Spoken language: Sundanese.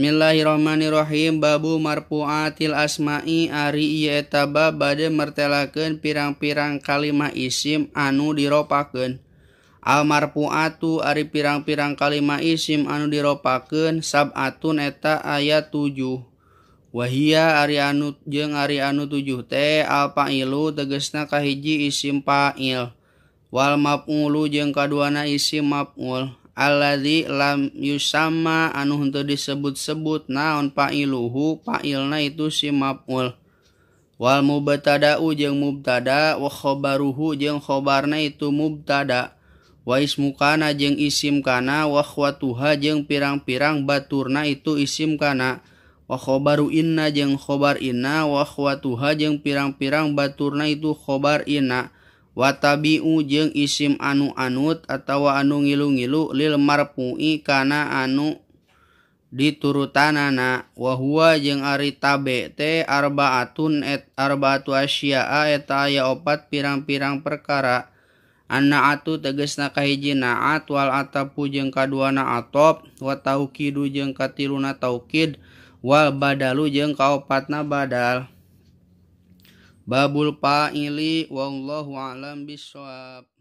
Bismillahirrahmanirrahim. Babu marfu'atil asma'i ari ieu eta bab bade mertelakeun pirang-pirang kalimah isim anu diropakeun. Al marfu'atu ari pirang-pirang kalimah isim anu diropakeun sab'atun eta aya 7. Wahia ari anu jeung ari anu 7 teh al fa'ilu tegasna kahiji isim fa'il, wal maf'ulu jeung kaduana isim maf'ul. Alladzi lam yusamma anu henteu disebut-sebut naon fa'iluhu fa'ilna itu si maf'ul. Wal mubtada'u jeung mubtada, wa khabaruhu jeung khabarna itu mubtada, wa ismu kana jeung isim kana, wa akhwatuha jeung pirang-pirang baturna itu isim kana, wa khabaru inna jeung khabar inna, wa akhwatuha jeung pirang-pirang baturna itu khabar inna. Watabi'u jeung isim anu anut atawa anu ngilu-ngilu lil marfu'i kana anu diturutanana. Wa huwa jeung ari tabe teh arba'atun et arba'atu asya'a eta aya 4 pirang-pirang perkara. Annaatu tegasna kahiji na'at, wal atapu jeung kaduana atop, wa taukidu jeung katiluna taukid, wal badalu jeung kaopatna badal. Babul fa'ili wallahu a'lam bissawab.